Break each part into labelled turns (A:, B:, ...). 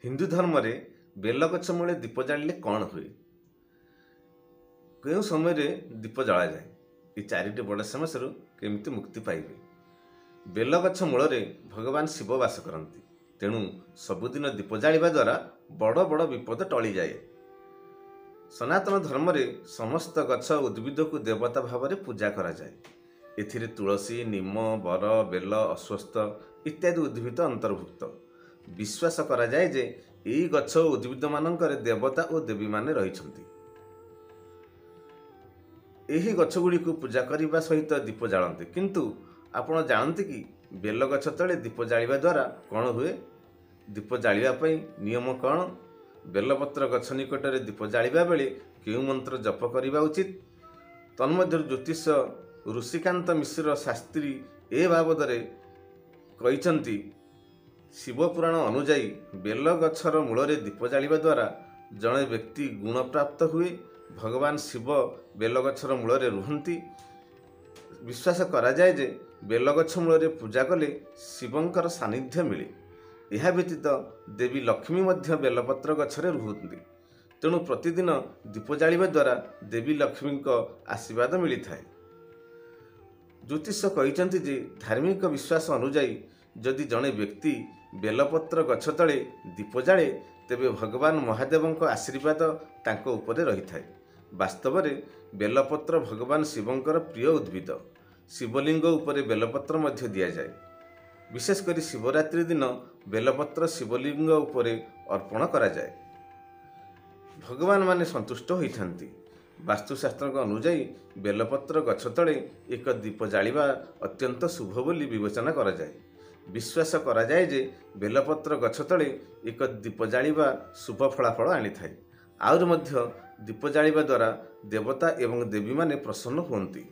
A: ହିନ୍ଦୁ ଧର୍ମରେ ବେଲଗଛ ମୂଳେ ଦୀପ ଜାଳିଲେ କ'ଣ ହୁଏ? କେଉଁ ସମୟରେ ଦୀପ ଜଳାଯାଏ? ଏ ଚାରିଟି ବଡ଼ ସମସ୍ୟାରୁ କେମିତି ମୁକ୍ତି ପାଇବେ? ବେଲଗଛ ମୂଳରେ ଭଗବାନ ଶିବ ବାସ କରନ୍ତି। ତେଣୁ ସବୁଦିନ ଦୀପ ଜାଳିବା ଦ୍ୱାରା ବଡ଼ ବଡ଼ ବିପଦ ଟଳିଯାଏ। ସନାତନ ଧର୍ମରେ ସମସ୍ତ ଗଛ ଉଦ୍ଭିଦକୁ ଦେବତା ଭାବରେ ପୂଜା କରାଯାଏ। ଏଥିରେ ତୁଳସୀ, ନିମ, ବର, ବେଲ, ଅଶ୍ୱସ୍ଥ ଇତ୍ୟାଦି ଉଦ୍ଭିଦ ଅନ୍ତର୍ଭୁକ୍ତ। ବିଶ୍ୱାସ କରାଯାଏ ଯେ ଏହି ଗଛ ଓ ଉଦ୍ଭିଦମାନଙ୍କରେ ଦେବତା ଓ ଦେବୀମାନେ ରହିଛନ୍ତି। ଏହି ଗଛଗୁଡ଼ିକୁ ପୂଜା କରିବା ସହିତ ଦୀପ ଜାଳନ୍ତି। କିନ୍ତୁ ଆପଣ ଜାଣନ୍ତି କି ବେଲଗଛ ତଳେ ଦୀପ ଜାଳିବା ଦ୍ୱାରା କ'ଣ ହୁଏ? ଦୀପ ଜାଳିବା ପାଇଁ ନିୟମ କ'ଣ? ବେଲପତ୍ର ଗଛ ନିକଟରେ ଦୀପ ଜାଳିବା ବେଳେ କେଉଁ ମନ୍ତ୍ର ଜପ କରିବା ଉଚିତ? ତନ୍ମଧ୍ୟରୁ ଜ୍ୟୋତିଷ ଋଷିକାନ୍ତ ମିଶ୍ର ଶାସ୍ତ୍ରୀ ଏ ବାବଦରେ କହିଛନ୍ତି, ଶିବପୁରାଣ ଅନୁଯାୟୀ ବେଲଗଛର ମୂଳରେ ଦୀପ ଜାଳିବା ଦ୍ୱାରା ଜଣେ ବ୍ୟକ୍ତି ଗୁଣପ୍ରାପ୍ତ ହୁଏ। ଭଗବାନ ଶିବ ବେଲଗଛର ମୂଳରେ ରୁହନ୍ତି। ବିଶ୍ୱାସ କରାଯାଏ ଯେ ବେଲଗଛ ମୂଳରେ ପୂଜା କଲେ ଶିବଙ୍କର ସାନ୍ନିଧ୍ୟ ମିଳେ। ଏହା ବ୍ୟତୀତ ଦେବୀ ଲକ୍ଷ୍ମୀ ମଧ୍ୟ ବେଲପତ୍ର ଗଛରେ ରୁହନ୍ତି। ତେଣୁ ପ୍ରତିଦିନ ଦୀପ ଜାଳିବା ଦ୍ୱାରା ଦେବୀ ଲକ୍ଷ୍ମୀଙ୍କ ଆଶୀର୍ବାଦ ମିଳିଥାଏ। ଜ୍ୟୋତିଷ କହିଛନ୍ତି ଯେ ଧାର୍ମିକ ବିଶ୍ୱାସ ଅନୁଯାୟୀ ଯଦି ଜଣେ ବ୍ୟକ୍ତି ବେଲପତ୍ର ଗଛ ତଳେ ଦୀପ ଜାଳେ, ତେବେ ଭଗବାନ ମହାଦେବଙ୍କ ଆଶୀର୍ବାଦ ତାଙ୍କ ଉପରେ ରହିଥାଏ। ବାସ୍ତବରେ ବେଲପତ୍ର ଭଗବାନ ଶିବଙ୍କର ପ୍ରିୟ ଉଦ୍ଭିଦ। ଶିବଲିଙ୍ଗ ଉପରେ ବେଲପତ୍ର ମଧ୍ୟ ଦିଆଯାଏ। ବିଶେଷ କରି ଶିବରାତ୍ରି ଦିନ ବେଲପତ୍ର ଶିବଲିଙ୍ଗ ଉପରେ ଅର୍ପଣ କରାଯାଏ। ଭଗବାନମାନେ ସନ୍ତୁଷ୍ଟ ହୋଇଥାନ୍ତି। ବାସ୍ତୁଶାସ୍ତ୍ରଙ୍କ ଅନୁଯାୟୀ ବେଲପତ୍ର ଗଛ ତଳେ ଏକ ଦୀପ ଜାଳିବା ଅତ୍ୟନ୍ତ ଶୁଭ ବୋଲି ବିବେଚନା କରାଯାଏ। ବିଶ୍ୱାସ କରାଯାଏ ଯେ ବେଲପତ୍ର ଗଛ ତଳେ ଏକ ଦୀପ ଜାଳିବା ଶୁଭ ଫଳାଫଳ ଆଣିଥାଏ। ଆହୁରି ମଧ୍ୟ ଦୀପ ଜାଳିବା ଦ୍ୱାରା ଦେବତା ଏବଂ ଦେବୀମାନେ ପ୍ରସନ୍ନ ହୁଅନ୍ତି।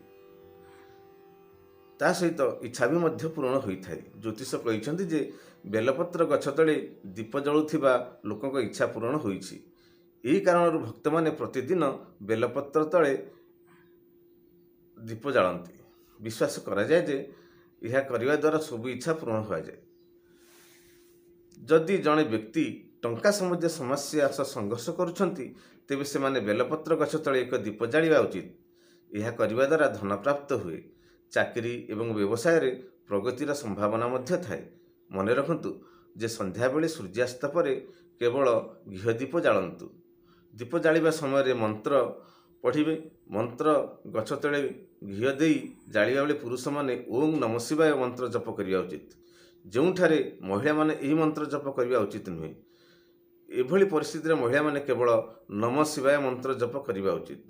A: ତା ସହିତ ଇଚ୍ଛା ବି ମଧ୍ୟ ପୂରଣ ହୋଇଥାଏ। ଜ୍ୟୋତିଷ କହିଛନ୍ତି ଯେ ବେଲପତ୍ର ଗଛ ତଳେ ଦୀପ ଜଳୁଥିବା ଲୋକଙ୍କ ଇଚ୍ଛା ପୂରଣ ହୋଇଛି। ଏହି କାରଣରୁ ଭକ୍ତମାନେ ପ୍ରତିଦିନ ବେଲପତ୍ର ତଳେ ଦୀପ ଜାଳନ୍ତି। ବିଶ୍ୱାସ କରାଯାଏ ଯେ ଏହା କରିବା ଦ୍ୱାରା ସବୁ ଇଚ୍ଛା ପୂରଣ ହୋଇଯାଏ। ଯଦି ଜଣେ ବ୍ୟକ୍ତି ଟଙ୍କା ସମ୍ବନ୍ଧୀୟ ସମସ୍ୟା ସହ ସଂଘର୍ଷ କରୁଛନ୍ତି, ତେବେ ସେମାନେ ବେଲପତ୍ର ଗଛ ତଳେ ଏକ ଦୀପ ଜାଳିବା ଉଚିତ। ଏହା କରିବା ଦ୍ୱାରା ଧନ ପ୍ରାପ୍ତ ହୁଏ। ଚାକିରି ଏବଂ ବ୍ୟବସାୟରେ ପ୍ରଗତିର ସମ୍ଭାବନା ମଧ୍ୟ ଥାଏ। ମନେ ରଖନ୍ତୁ ଯେ ସନ୍ଧ୍ୟାବେଳେ ସୂର୍ଯ୍ୟାସ୍ତ ପରେ କେବଳ ଘିଅ ଦୀପ ଜାଳନ୍ତୁ। ଦୀପ ଜାଳିବା ସମୟରେ ମନ୍ତ୍ର ପଢ଼ିବେ। ମନ୍ତ୍ର ଗଛ ତଳେ ଘିଅ ଦେଇ ଜାଳିବା ବେଳେ ପୁରୁଷମାନେ ଓଁ ନମଃ ଶିବାୟ ମନ୍ତ୍ର ଜପ କରିବା ଉଚିତ, ଯେଉଁଠାରେ ମହିଳାମାନେ ଏହି ମନ୍ତ୍ର ଜପ କରିବା ଉଚିତ ନୁହେଁ। ଏଭଳି ପରିସ୍ଥିତିରେ ମହିଳାମାନେ କେବଳ ନମଃ ଶିବାୟ ମନ୍ତ୍ର ଜପ କରିବା ଉଚିତ।